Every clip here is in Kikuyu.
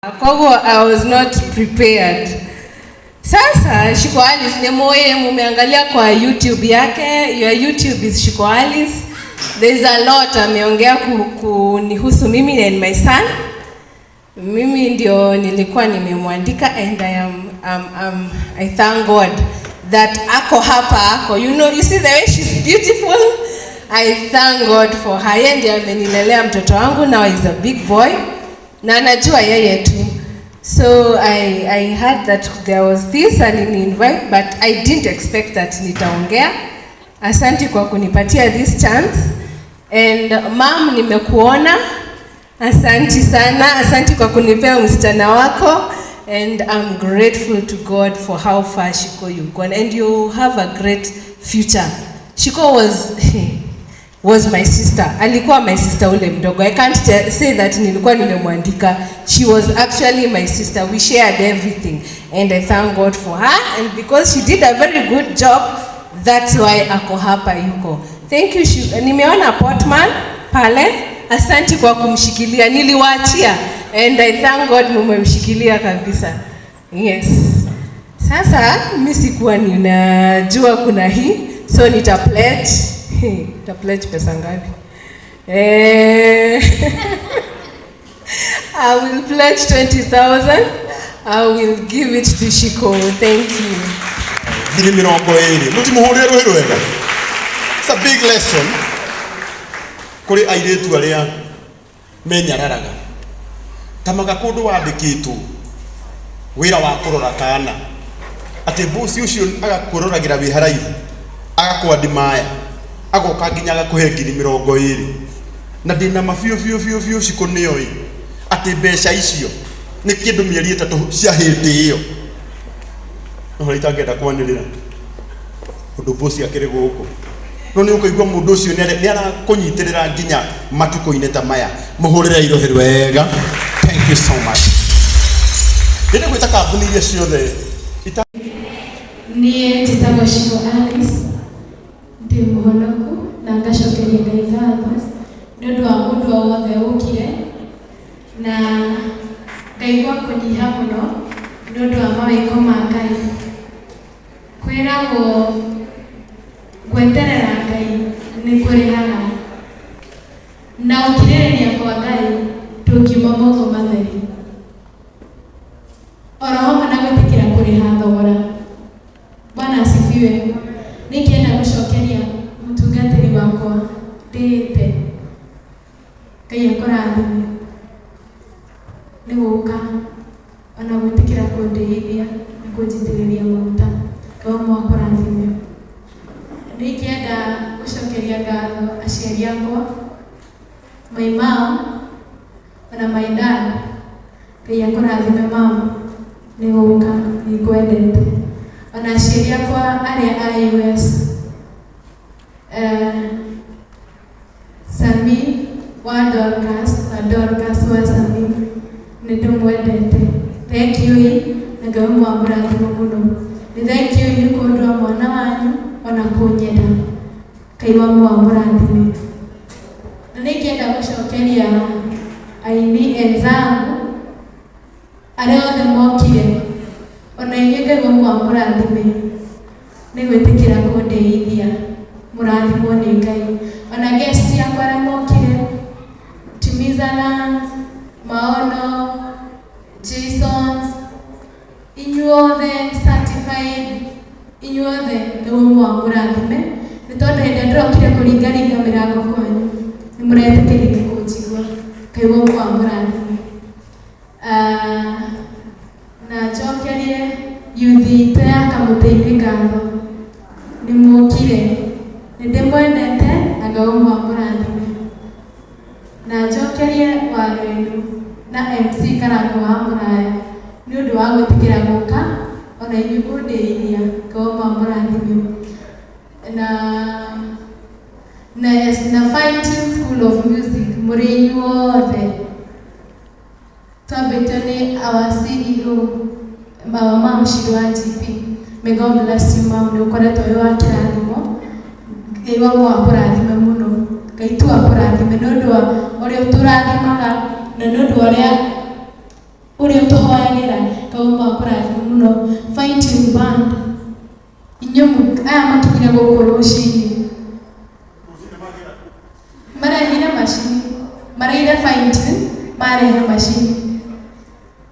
Koguo I was not prepared. Sasa Shiko Alice ni moye mumeangalia kwa YouTube yake. Your YouTube is Shiko Alice. There's a lot ameongea kunihusu mimi and my son. Mimi ndio nilikuwa nimemwandika and I thank God that ako hapa ako. You know, you see the way she's beautiful. I thank God for her. Yeye ndiye amenilelea mtoto wangu, now he's a big boy na anajua yeye tu. So I heard that there was this and invite, but I didn't expect that nitaongea. Asante kwa kunipatia this chance. And mom, nimekuona. Asante sana, asante kwa kunipea msichana wako and I'm grateful to God for how far, Shiko, you've gone and you have a great future. Shiko was my sister. Alikuwa my sister ule mdogo. I can't say that nilikuwa nimemwandika. She was actually my sister. We shared everything and I thank God for her, and because she did a very good job, that's why ako hapa yuko. Thank you. Nimeona Portman pale. Asante kwa kumshikilia. Niliwaachia and I thank God mumemshikilia kabisa. Yes. Sasa mi sikuwa ninajua kuna hii, so nita pledge. Nita pledge pesa ngapi? I will pledge 20,000. I will give it to Shiko. Thank you. 20,000 mũtimuhũrĩre rũhĩ rwega. It's a big lesson kũrĩ airĩtu arĩa menyararaga tamaga kũndũ wandĩkĩtwo wĩra wa kũrora kana atĩ bosi ũcio agakũroragĩra wĩ haraihu, agakwandimaya, agoka nginya agakũhe 20,000, na ndĩna ma biũ biũ biũ biũ Shiko nĩoĩ atĩ mbeca icio nĩ kĩndũ mĩeri 3 cia hĩndĩ ĩyo. Ũhoro itangĩenda kwanĩrĩra ũndũ bosi akĩrĩ gũkũ, no nĩ ũkũigua mũndũ ũcio nĩ arakũnyitĩrĩra nginya matukũ-inĩ ta maya. Mũhũrĩre irohĩ wega. Thank you so much. Ndĩrenda gwĩta kambuni iria ciothe ita Niĩ njĩtagwo Shiko Alice, ndĩ mũhonoku na ngacokeria Ngai ngatho nĩ ũndũ wa mũndũ o wothe ũkire, na ngaigua kũnyiha mũno nĩ ũndũ wa mawĩko ma Ngai. Kwĩragwo gweterera Ngai nĩ kũrĩhaga, na gũkirĩrĩria kwa Ngai ndũngiuma moko matheri, oro hamwe na gwĩtĩkĩra kũrĩha thogora. Bwana asifiwe. Nĩngĩenda gũcokeria mũtungatĩri wakwa ndĩĩte Ngai akũrathime nĩ gũka ona gwĩtĩkĩra kũndĩithia na kũnjitĩrĩria maguta. Ngai ũmwe akũrathime. Nĩingĩenda gũcokeria ngatho aciari akwa, my mom ona my dad. Ngai akũrathime, mom, nĩ gũka, nĩ ngwendete. Ona aciari akwa arĩa a US, Sami wa Dorcas na Dorcas wa Sami, nĩ ndĩmwendete. Thank you na Ngai ũmwe amũrathime mũno. Nĩ thank you nĩ kũndua mwana wanyu ona kũnyenda. Ngai wa amũrathime. Na nĩngĩenda gũcokeria aini enzangu arĩa othe mokire, ona inyuĩ Ngai ũmwe amũrathime nĩ gwĩtĩkĩra kũndĩithia. Mũrathimwo nĩ Ngai. Ona guest yakwa arĩa mokire, Timiza Lands, Maono, Jasons, inyuothe certified, inyuothe Ngai ũmwe amũrathime nĩ tondũ hĩndĩ ĩrĩa ndĩrokire kũringaringa mĩrango kwanyu nĩ mũretĩkĩrire kũnjigua. Ngai ũmwe amũrathime. Ah, na njokerie youth itũ ya Kamũtĩ-inĩ ngatho nĩ mũkire, nĩ ndĩmwendete na Ngai ũmwe amũrathime. Na njokerie Warũĩnu na MC Karango wa Mũraya nĩ ũndũ wa gwĩtĩkĩra gũka ona inyuĩ kũndĩithia. Ngai ũmwe amũrathime. Na yes, na Fine Tune School of Music, mũrĩ inyuothe twambĩtio nĩ our CEO, our mom Shiro wa GP. May God bless you, mom, nĩ ũkoretwo wĩ wa kĩrathimo. Ngai wa akũrathime mũno. Ngai tu akũrathime nĩ ũndũ wa ũrĩa ũtũrathimaga na nĩ ũndũ wa ũrĩa Ũrĩa ũtũhoyagĩra, Ngai ũmwe akũrathime mũno. Fine Tune Band, inyuĩ aya makinyire gũkũ rũcinĩ, marehire macini, mareire Fine Tune, marehe macini.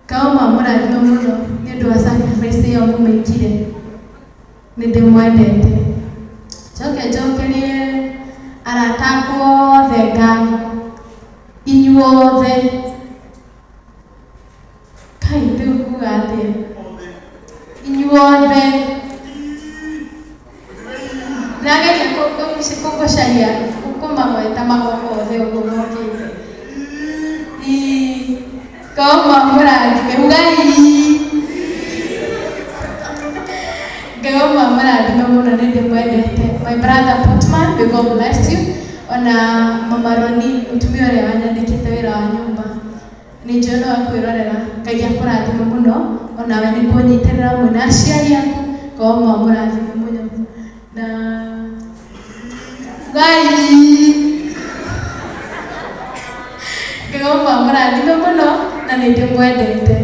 Ngai ũmwe amũrathime mũno nĩ ũndũ wa sacrifice ĩyo mũmĩkire. Nĩ ndĩmwendete. Njoke njokerie arata akwa othe ngatho, inyuothe. Kai, rĩu nguga atĩa? Inyuothe. Ndĩrageria kũcaria kũmagweta magoka othe ũguo mokĩte. Ii, Ngai ũmwe amũrathime. Ugai ii. Ngai ũmwe amũrathime mũno, nĩ ndĩmwendete. My brother Portman, may God bless you. Ona Mama Roni, mũtumia ũrĩa wanyandĩkĩte wĩra wa nyũmba, nĩ njũĩ no akwĩrorera. Ngai akũrathime mũno, onawe nĩ kũnyitĩrĩra mwĩna aciari aku. Ngai ũmwe amũrathime mũno. Na Ngai Ngai ũmwe amũrathime mũno na nĩ ndĩmwendete.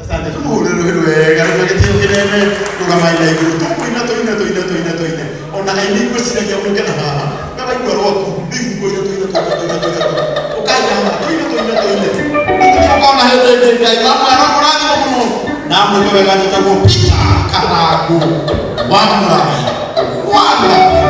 Asante, tumuhũrĩre rũhĩ rwega rũna gĩtĩo kĩnene. Rũgamai na igũrũ, tũkũina, tũine, tũine, tũine, tũine. Ona aini ngwĩciragia mũke na haha na waigua rwaku rĩu, ngũina, tũine, tũine, tũine, tũine, ũkai haha, tũine, tũine, tũine. Tũkona hĩndĩ ĩngĩ. Ngai wamwara mũrathimo mũno na mwĩke wega. Njĩtagwo Peter Karangu wa Mũrai wa Mũrai.